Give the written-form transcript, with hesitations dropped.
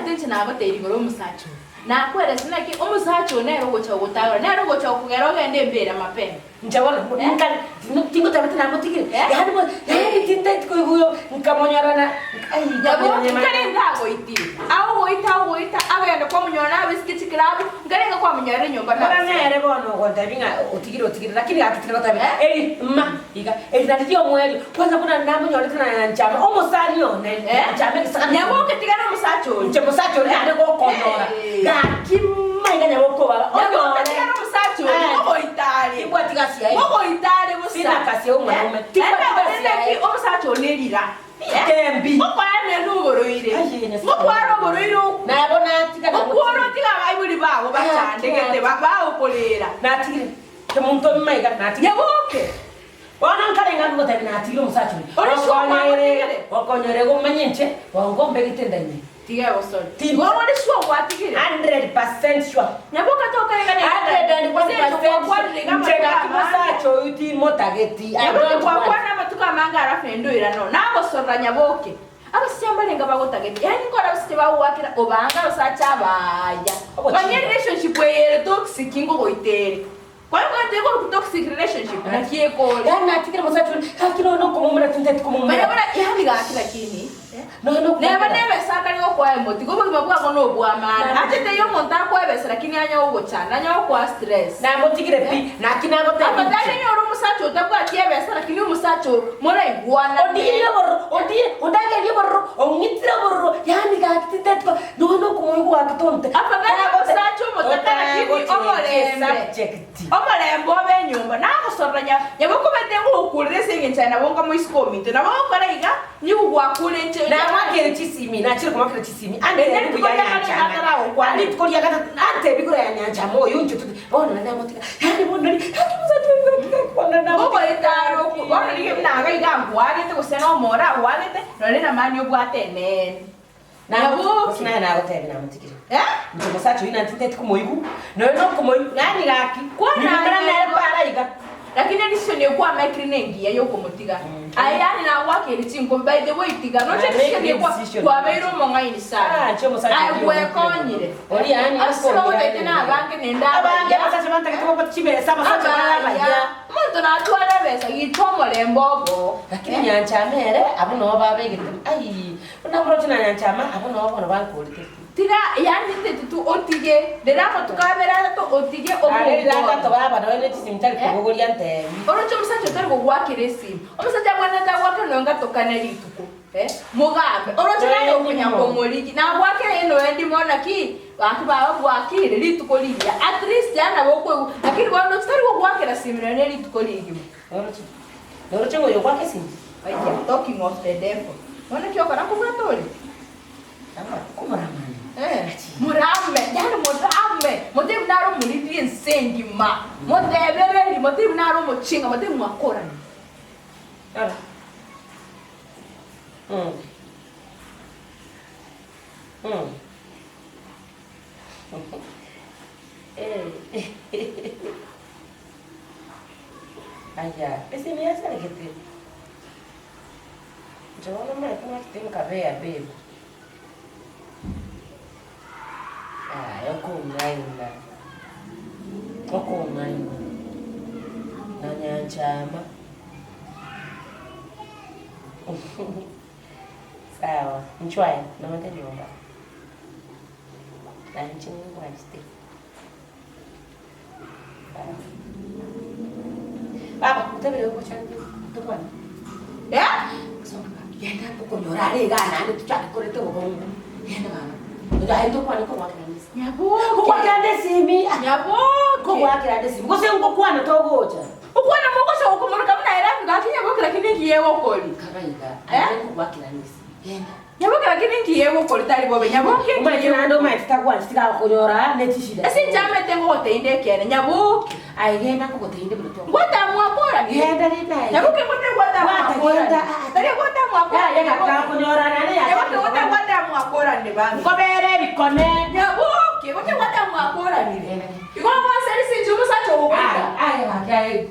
Omanyete inche nagoteire igoro y'omosacha oyo. Nakwerese naki omosacha oyo nere ogocha gogotagora, nere ogocha gokogera ogende embera mapema. Inche bono Eh? nkare tingoteba tinamotigire Eh? yaani bo yaani tintageti koigwa oyo nkamonyora na ai Nabo nkamonyora nkare ntagoitire, agogoita agogoita agende kwamonyora nabesike chikilabu, nkarenge kwamonyorera enyomba Bora nabesike. nere bono ogontebia ng'a otigire otigire lakini gaki tingotebia Eh? eri mma iga eri nari riomoerio kwanza buna namonyorete na nchama omosani one Eh? nchama egesagane Nyaboke tigana omosacha oyo. Inche mosacha oria naende gokonyora, Eh. gaki mma iga nyaboke obaba Nyaboke onyore. tigana omosacha oyo, Eh. mogoita are. Timbwati gasi yaye. Mogoita are bosa. Sina kasi ya omwanaume. Eh? Timbwati Naende gasi naki yaye. omosacha oyo nerira. Ritembi. Mokwara nere oboroire. Aye, Nyasae. Mokwara oboroire okwo. Nabo natiga namotigire. Okworo tiga abaibori bago bachandegete ba- bagokorera. Natigire. Omonto mma iga natigire. Nyaboke. Bono nkarenge ngotebia natigire omosacha oria. Ore sure Gokonyore kwamotigire? gokonyore gomanye inche bongo mbegete enda ime. Tiga egosori. Ti- Igo ore sure gwatigire? 100% sure. Nyaboke tokaregana 101% inche gaki mosacha oyo timotageti. I Nyaboke don't want. gwakwana amatuko amange alafu naende oirane oo. Nagosorora Nyaboke. Abasicha mbarenge bagotagete. Yaani nkore abasicha bagogwakera obange abasacha abaya. Obochio. Manya relationship eye ere toxic ngogoita ere. Kwani igoro toxic relationship naki ekore. Yaani natigire omosacha oria gaki nonya okomomera tinteti Manya komomera. buna yaani gaki lakini Nonya neba okomomera. nebesa akare gokoa emoti igo obogima bwago nobwamana. Ache teiyo omonto akoebesa lakini anya gogochanda anya gokoa stress. Namotigire pi naki nagotebia Afadhali inche. onyore omosacha otabwati ebesa lakini omosacha oo moraigwanane. Ondigirie obororo ondire ondagerie obororo ong'itire obororo yaani gaki tinteti ko nonya okomoigwa gaki tonte Afadhali omosacha omotaka lakini omorembe. subject. Omorembe obe enyomba, nagosorora nya nyabokobete ngogokurera ase engencho yaye nabo nkamoisiko ominto. Nabo ogokora iga, nigo gwakure inche Namwakere chisimi, nachire komwakera chisimi, Ende antebi rituko buya ria kare nyanchama. ataragokwanera. Rituko ria gatato, antebi igoro ya nyanchama oyo inche toti, bono naende namotiga, yaani bono nari, gaki omosacha oyo gaki gaki bono namotiga. Ngogoetara okwo, bono rigia buna iga iga nkwagete gose nomoro agwagete, nonye namani obwate eneene. Gose naye nagotebia namotigire. Inche omosacha oyio nantinteti komoigwa, nonya nokomoigwa, yaani gaki, nimomera nere para iga. Lakini edecision eye kwamekire nengiya yokomotiga. Aye yaani nagwakeire chinkobi by the way tiga noche Na edecision make eye kwa decision. kwabeire omong'aini sana. Ah, inche omosacha Aye oyio gwekonyire. Oria yaani Abasibwa akong'ira gotaete ere. na abange nende Abange abaya. abasacha bantagete babwate chibesa, abasacha bare Abaya. abaya. Omonto natware ebesa gicha omorembe obo. Lakini nyanchama ere, abwo noo babegete, aii, Buna moroche na nyanchama, abwo noo bono bankorete pi. Tiga yaani inteti tu otige, rero amatuko abere atato otige Are rire atato omobwone. baba nonya ne chisimi tari Eh? kobogoria ntebi. Oroche omosacha otari gogoakera esimi, omosacha abwenerete agoakere nonya ngatokane rituko eh, mogambe, oroche naye Nonya okonya ndimo. komorigi, nagoakera eye nonya ndimo naki, gaki baba bwakire rituko rigiya, at least yaani nabo okoigwa, lakini bono ndoche tari gogoakera simi nonya ne rituko rigima. Noroche? Noroche ng'a oyo ogoaka esimi? Aya, talking of the devil. Bono ki okora nkobwate ore? Komoramani. Eh, murame, yaani murame, motebi nare omoriri ense engima, motebereri, motebi nare omochinga, motebi mwakorani. Rora. Mm. Mm. Eh. Aya, esimi yasaregete. Inche bono omanyete ng'achete nkabea babe. Yaya okong'aina, okong'aina, na nyanchama. Sawa, inchuo aye, nonde nyomba, na inche ningwanchete. Baba, otabere gocha tokwane. Eh? Soka baba. Genda okonyora are iga naende tochake koreta obokong'u. Genda baba. Oyo aye tokwane kogwakera nde esimi. Nyaboke. Kogwakera nde esimi. Nyaboke. Kogwakera nde esimi. Gose ngokwana togocha. Okwana mogocha gokomoroka buna ere gaki nyaboke lakini nki egokori. Kaga iga. Eh? Aye nkogwakera nde esimi. Genda. Nyaboke lakini nki egokori tari bobe nyaboke nki Omanyete naende omanyete tagwancheti gakonyora ne chishida. Ase inche amete ngogoteinde ekeene nyaboke. Aye genda nkogoteinde buna togokora. Ngwatamwakoranie. Genda rende aye. Nyaboke ngote gwatamwakoranie. Gwata genda, ah, ah. Tari gwatamwakoranie. Yaya gakonyora naende yachakire Nyaboke ngote koba. gwatamwakoranie bambi. Nkobere ebikone. Nyaboke ngote gwatamwakoranire. Genda. Igo omonse risinche omosacha ogogoita. Aye, aye gaki aye.